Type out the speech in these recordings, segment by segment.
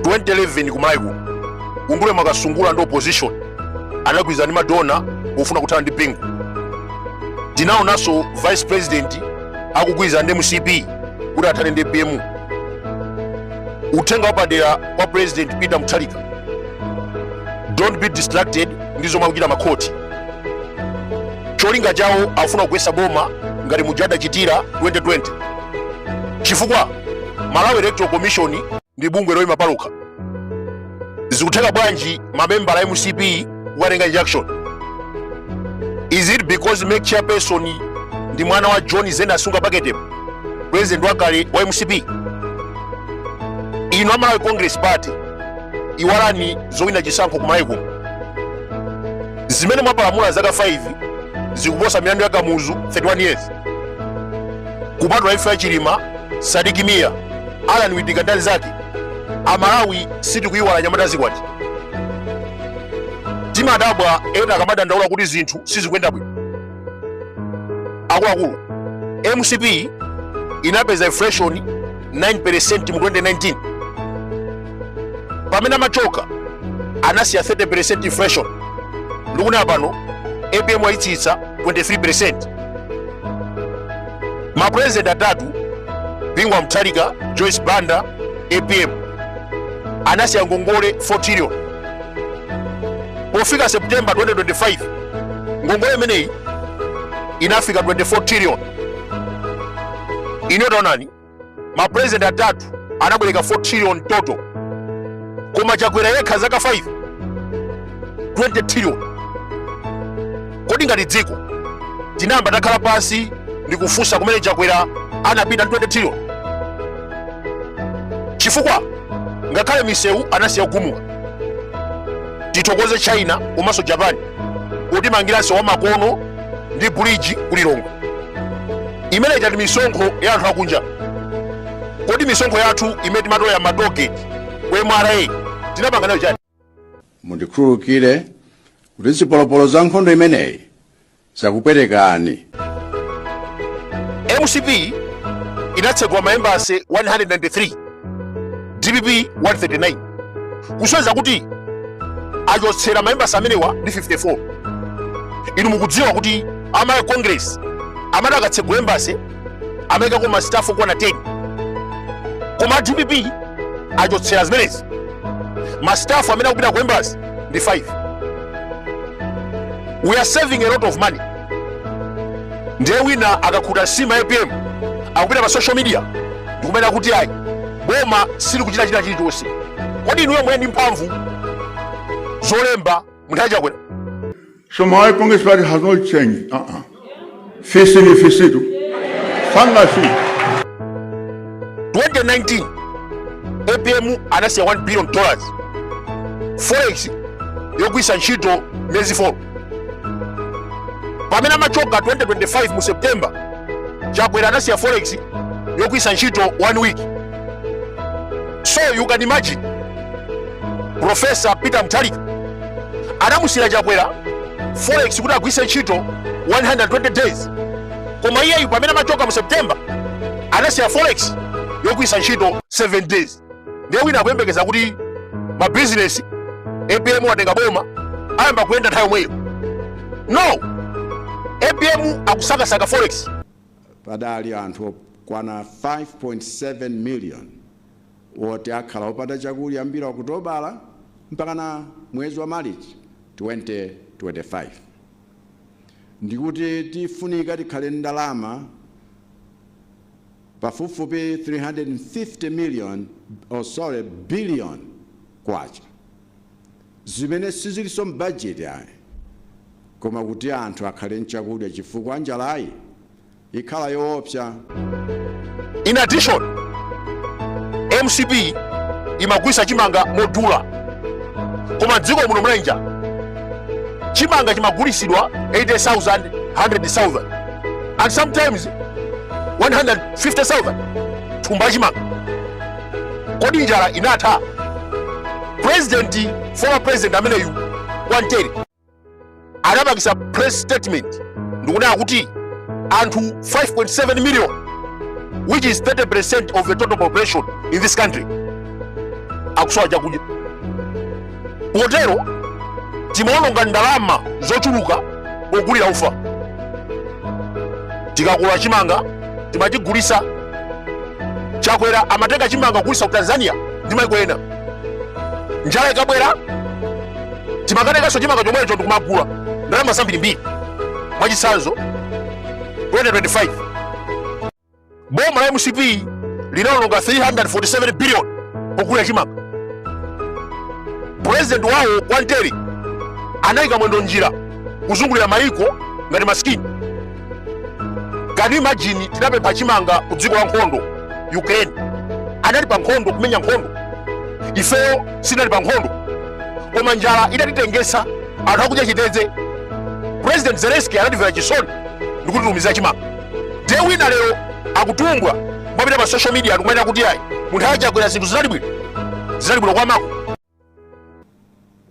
2011 ku Malawi kuno, Undule Mwakasungula ndi opposition anagwirizana ndi madona pofuna kuthana ndi Bingu. Tinaonanso vice president akugwirizana ndi MCP kuti athane ndi APM. Uthenga wapadera kwa President Peter Mutharika: don't be distracted ndi zomwe akuchita makhoti. Cholinga chawo afuna kugwetsa boma ngati muja adachitira 2020, chifukwa Malawi Electoral Commission ndi bungwe loyima palokha. Zikutheka bwanji mamembala a MCP kukatenga injunction? Is it because MEC chairperson ndi mwana wa John Zenda Sunga Paketepo, president wakale wa MCP? Inu a Malawi Congress Party, iwalani zowina chisankho ku Malawi kuno. Zimene mwapalamula zaka 5 zikuposa milandu ya Kamuzu 31 years, kupatula imfa ya Chilima, Sidik Mia, Alan Witika ndi anzake. Amalawi sitikuyiwala anyamata azikwanje. Timadabwa ena akamadandaula kuti zinthu sizikuyenda bwino. Akuluakulu, MCP inapeza inflation 9% mu 2019. Pamene amachoka anasiya 30% inflation. Ndikunena pano APM ayitsitsa 23%. Mapurezidenti atatu, Bingu wa Mutharika, Joyce Banda, APM, anasiya ngongole 4 trillion. Pofika September 2025 ngongole imeneyi inafika 24 trillion. Ino taonani, mapurezidenti atatu anabwereka 4 trillion total, koma Chakwera yekha zaka 5, 20 trillion. Kodi ngati dziko tinayamba takhala pansi ndi kufunsa kumene Chakwera anapita ndi 20 trillion? Chifukwa ngakhale misewu anasiya kugumuka. Tithokoze China komanso Japan potimangira msewu wamakono ndi bridge ku Lilongwe. Imene ija ndi misonkho ya anthu akunja. Kodi misonkho yathu imene timatolera ma tollgate ku MRA tinapanga nayo chani? Mundikhululukire kuti zipolopolo za nkhondo imeneyi zakupwetekani. MCP inatsegula ma embassy 193, DPP 139, kusonyeza kuti achotsera ma embassy amenewa ndi 54. Inu mukudziwa kuti a Malawi Congress amati akatsegula embassy amayikako ma staff okwana 10, koma DPP achotsera zimenezi, ma staff amene akupita ku embassy ndi 5. We are saving a lot of money. Ndiye wina akakhuta nsima APM akupita pa social media ndikumena kuti ayi, boma silikuchita china chilichonse. Kodi inuyo muli ndi mphamvu zolemba munthu achakwera? So Malawi Congress Party has not changed. Uh-uh. Fisi ni fisitu. Sanga si. 2019 APM anasiya $1 billion forex yogwiritsa ntchito miyezi 4. Pamene amachoka 2025 mu September, Chakwera anasiya forex yogwiritsa ntchito 1 week. So you can imagine, Professor Peter Mutharika anamusiyira Chakwera forex kuti agwiritse ntchito 120 days, koma iyeyu pamene amachoka mu September anasiya forex yogwiritsa ntchito 7 days. Ndiye wina akuyembekeza kuti mabizinesi APM watenga boma ayamba kuyenda nthawi yomweyo. No, APM akusakasaka forex. Padali anthu okwana 5.7 million woti akhala opanda chakudya kuyambira Okutobala mpakana mwezi wa Marichi 2025, ndikuti tifunika tikhale ndalama pafupifupi 350 million, oh sorry, billion kwacha, zimene sizilinso m'bajeti ayi, koma kuti anthu akhale mchakudya, chifukwa njalayi ikhala yoopsa. In addition, MCP imagulitsa chimanga modula, koma dziko muno muli njala. Chimanga chimagulitsidwa 80,000, 100,000 and sometimes 150,000 thumba chimanga. Kodi njala inatha? President, former president ameneyu Kwantere anapangisa press statement ndikunena kuti anthu 5.7 million, which is 30% of the total population in this country, Akusowa chakudya. Potero timaononga ndalama zochuluka pogulira ufa. Tikakolola chimanga timachigulisa. Chakwera amatenga chimanga kugulisa ku Tanzania ndi maiko ena. Njala ikabwera timakatenganso chimanga chomwecho ndikumagula ndalama zambirimbiri. Mwachitsanzo, 2025 boma la MCP linaononga 347 billion pogula chimanga. President wawo Kwantere anayika mwendo njira kuzungulira mayiko ngati masikini. Can you imagine, tinapempha chimanga ku dziko la nkhondo, Ukraine anali pa nkhondo, kumenya nkhondo. Ifeyo sinali pa nkhondo, koma njala idatitengesa, anthu akudya chitedze. President Zelensky anatimvera chisoni ndikutitumizira chimanga. Ndiye wina lero akutumbwa, mwapita pa social media ndikumanena kuti ayi, munthu achakwera zinthu zinali bwino, zinali bwino kwa mako.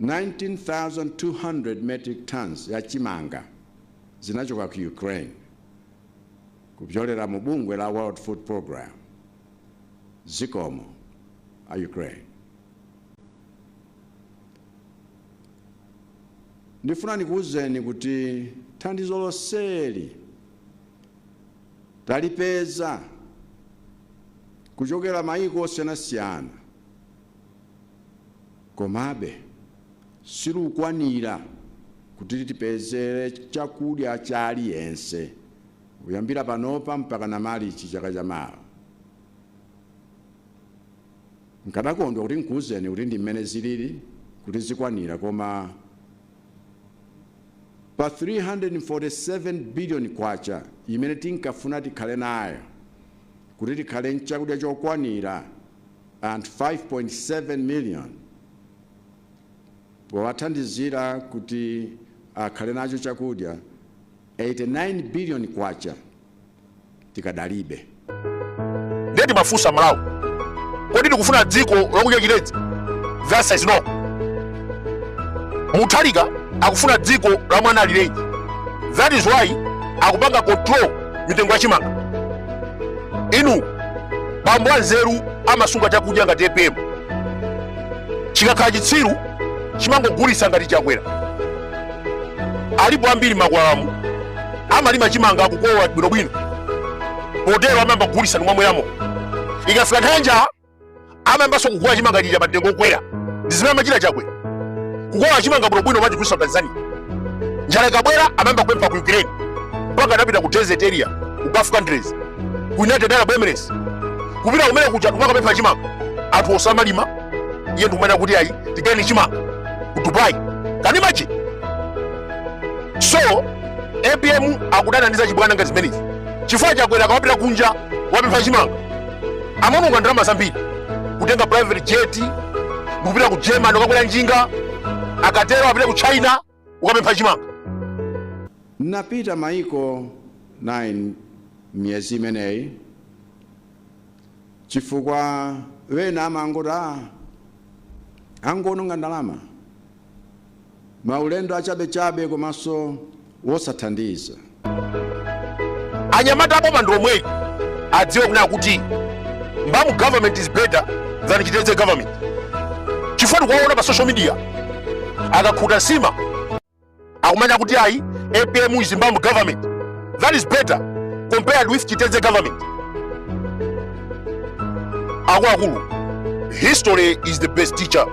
19,200 metric tons ya chimanga zinachoka ku Ukraine kupyolera mu bungwe la World Food Program. Zikomo a Ukraine. Ndifuna ndikuwuzeni kuti thandizo lonseli talipeza kuchokera mayiko osiyanasiyana, komabe silukwanira kuti tipezere chakudya cha aliyense kuyambira panopa mpaka na Marichi chaka chamawa. Nkadakondwa kuti nkuwuzeni kuti ndi mmene zilili kuti zikwanira, koma pa 347 billion kwacha imene tinkafuna tikhale nayo kuti tikhale nchakudya chokwanira anthu 5.7 million, powathandizira kuti akhale nacho chakudya, 89 billion kwacha tikadalibe. Ndiye timafunsa Malawi, kodi tikufuna dziko lakudya chitedze? The answer is no. Mutharika akufuna dziko la mwana alirenji. That is why akupanga control mitengo ya chimanga. Inu, bambo anzeru amasunga chakudya ngati APM. Chikakhala chitsiru chimangogulitsa ngati Chakwera. Alipo ambiri makwalamu amalima chimanga, akukolola bwinobwino, potero amayamba kugulitsa ndikumamweramo. Ikafika nthawi ya njala amayambanso kugula chimanga chija pa mtengo wokwera. Ndi zimene amachita Chakwera, kukolola chimanga bwinobwino amachigulitsa ku Tanzania. Njala ikabwera amayamba kupempha ku Ukraine, mpaka anapita ku desert area, ku Gulf countries, ku United Arab Emirates, kupita kumene kuja kumakapempha chimanga. Anthu osamalima, iye ndikumanena kuti ayi, tigayeni chimanga ku Dubai. Can you imagine? So APM akudana ndi zachibwana ngati zimenezi, chifukwa Chakwera akamapita kunja wapempha chimanga amaononga ndalama zambiri, kutenga private jet ndikupita ku Germany ukakwera njinga, akatero apite ku China ukapempha chimanga. Napita maiko 9 miyezi imeneyi, chifukwa wena amangoti a angononga ndalama, maulendo achabechabe komanso wosathandiza. Anyamata aboma ndi omweyi adziwe kunena kuti mbamu government is better than chitedze government, chifukwa tikuwaona pa social media akakhuta nsima akumanena kuti ayi, APM is mbamu government. That is better compared with chitedze government. Akuluakulu, history is the best teacher.